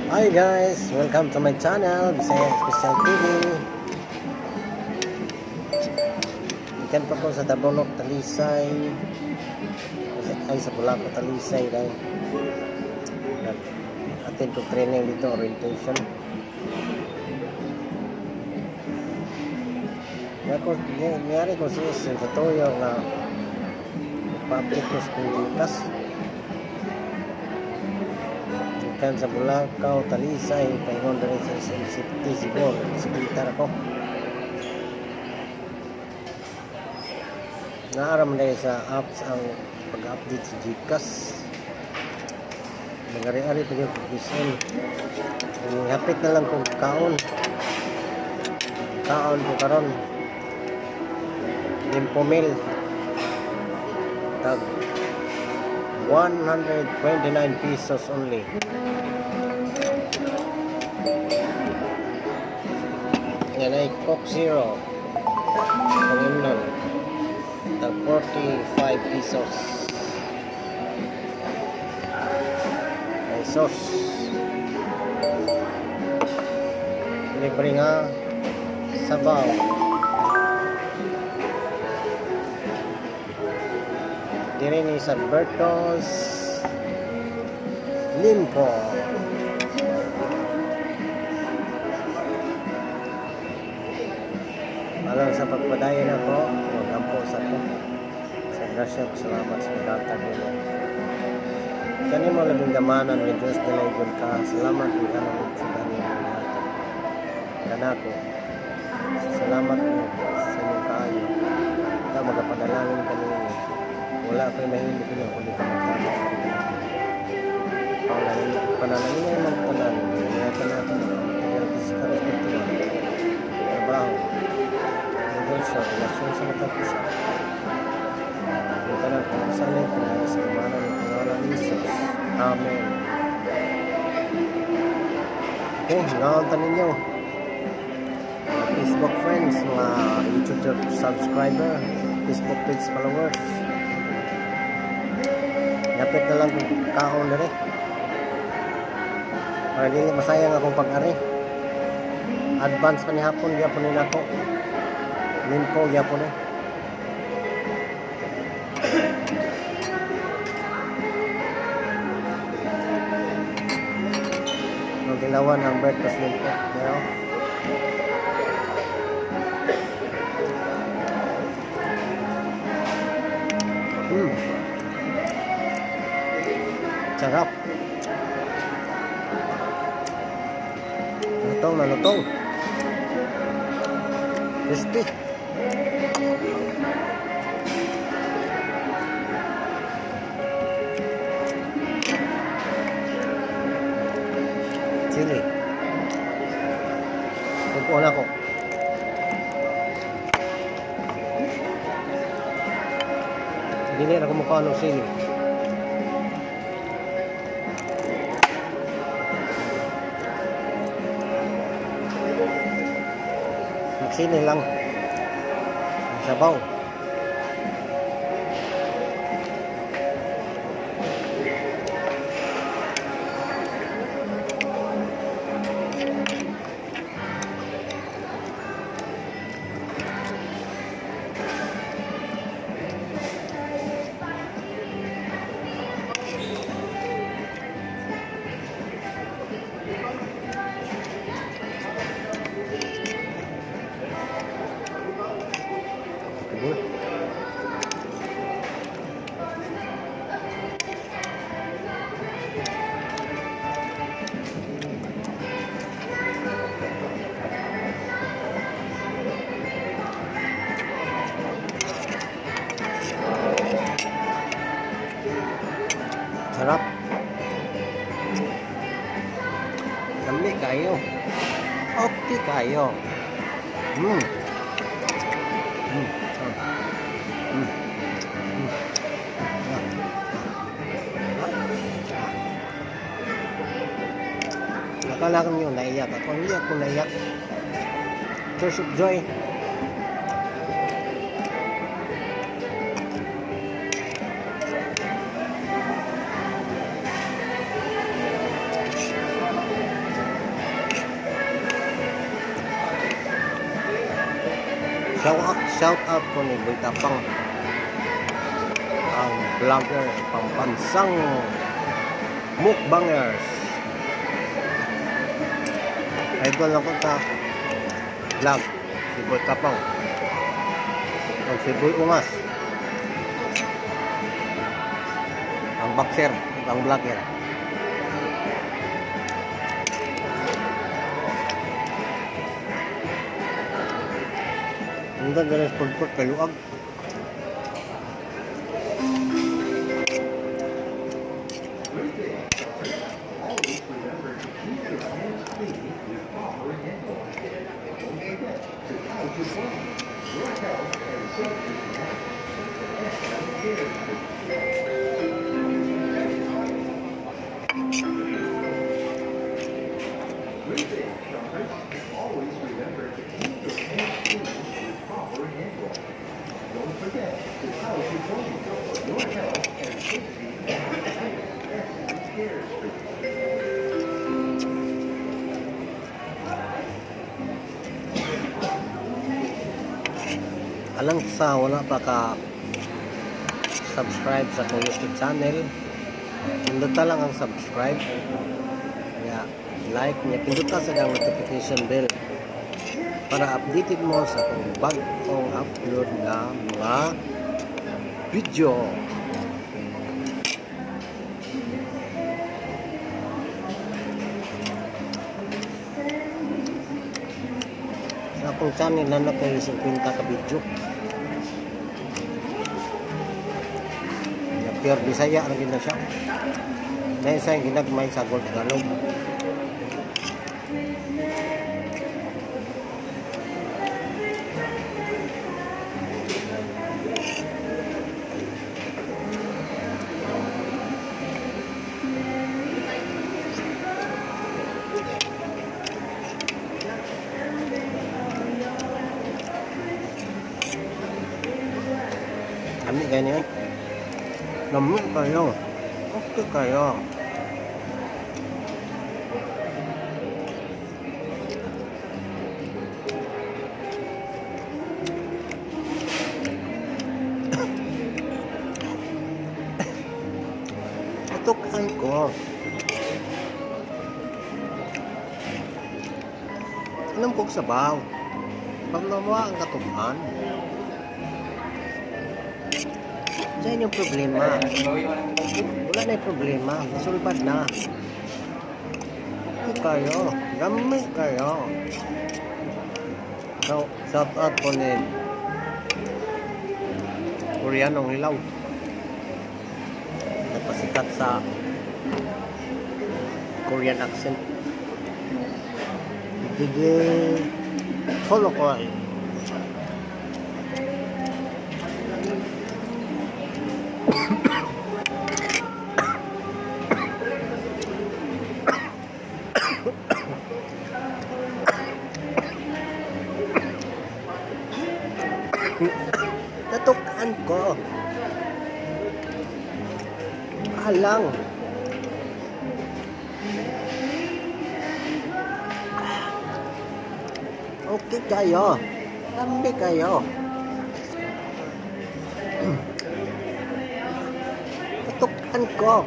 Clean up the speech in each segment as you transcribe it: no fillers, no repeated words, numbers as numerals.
Hi guys! Welcome to my channel, Bisaya Special TV. Ikan pa ko sa Tabunok, Talisay. Ay, sa Bulaco, Talisay dahil nag-attend ko training dito, orientation. Ako, niyari ko siya sa tuyo nga pa-update ko sa kong GCash. Ikan sa Bulacau, Talisay, paingon diri sa SM City, siguro, bisikleta ra ko. Naa ra man dahil sa apps ang pag-update sa GCash. Nagari-ari pa yung pag-SM. Hapit na lang kong kaon. Kaon ko karon. Limpo meal. Tag 129 pesos only. Yan ay Coke Zero. Pangimnon. Tag 45 pesos. May sauce. Libre nga sabaw. Dire ni sa Alberto's Limpo. Alang sa pagpadayon ako, magampo sa ko. Sa grasya, salamat sa paghatag nimo. Kani mo labing gamanan nga Diyos dalaygon ka. Salamat ug kanang sa kaniyang gihatag. Kanako. Salamat mo sa inyong kaayo. Ikaw magapanalangin kanimo. Wala ko'y mahimo kundi kundi ka maghatag. Panalangin mo ang tanan. Ingatan natin ang material, physical, spiritual. Trabaho, negosyo, relasyon sa matag isa. Ang tanan kung sanay kung sa kamanan ng pangalan ni Jesus. Amen. Okay, ngaon ta ninyo. Mga Facebook friends, mga YouTube subscriber, Facebook page followers. Lapit na lang kung kaon dire. Para dili masayang akong pag-ari. Advance pa ni hapon, gyapon ni nako. Limpo gyapon eh. Ang tilawan ang breakfast limpo. Pero Sarap. Lutong na lutong. Crispy. Chili. Kukuha na ko. Dili na kumukuha ng sili. Magsili lang. Ang sabaw. Good. Sarap. Lami kayo. Okay kayo. Akala ko nyo naiyak ako. Hindi ako naiyak. Tears of joy. Shout out ko ni Boy Tapang, ang vlogger pambansang mukbangers. Idol ako sa vlog, si Boy Tapang. Ang si Boy Ungas. Ang boxer, ang vlogger. Ang ganda ng food court, kaluag. Always remember to keep your hands clean with proper hand washing. Don't forget to count your money. Your health and safety matter. SM cares for you. Good day, shoppers. Always remember to keep your hands clean with proper hand washing. Don't forget to count your money. Your health and safety matter. SM cares for you. Alang sa wala pa ka subscribe sa akong YouTube channel, pindota lang ang subscribe ya, like niya, pindota sa ang notification bell para updated mo sa akong bagong upload na mga video. Sa akong channel na na kayo 50 ka video. Ya, pure Bisaya ra gid na siya. Dahil sa ginagmay sa Gold Tagalog. Lami kayo niya. Lami kayo. Okay kayo. Tutukan ko. Inom kong sabaw. Paglawa ang katukan. Diyan yung problema. Wala na yung problema. Nasulbad na. Okay kayo. Gamay kayo. So, shout out po ni Koreanong Hilaw. Napasikat sa Korean accent. Didi follow ko ay. Natukan ko. Alang. Okay kayo. Lambi kayo. Natukan ko.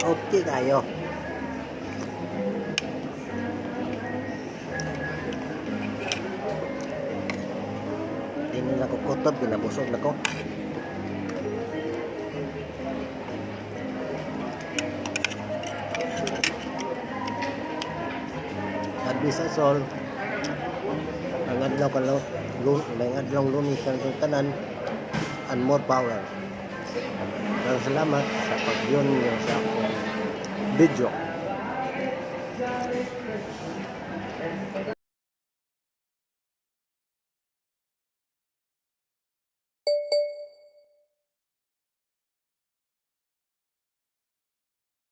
Okay kayo. Di na ako kutob, ginabusog na ko. God bless us all. Ang adlaw kalaw, ang adlaw Lunes sa tanan and more power. Maraming salamat sa pag-view niyo sa akong video.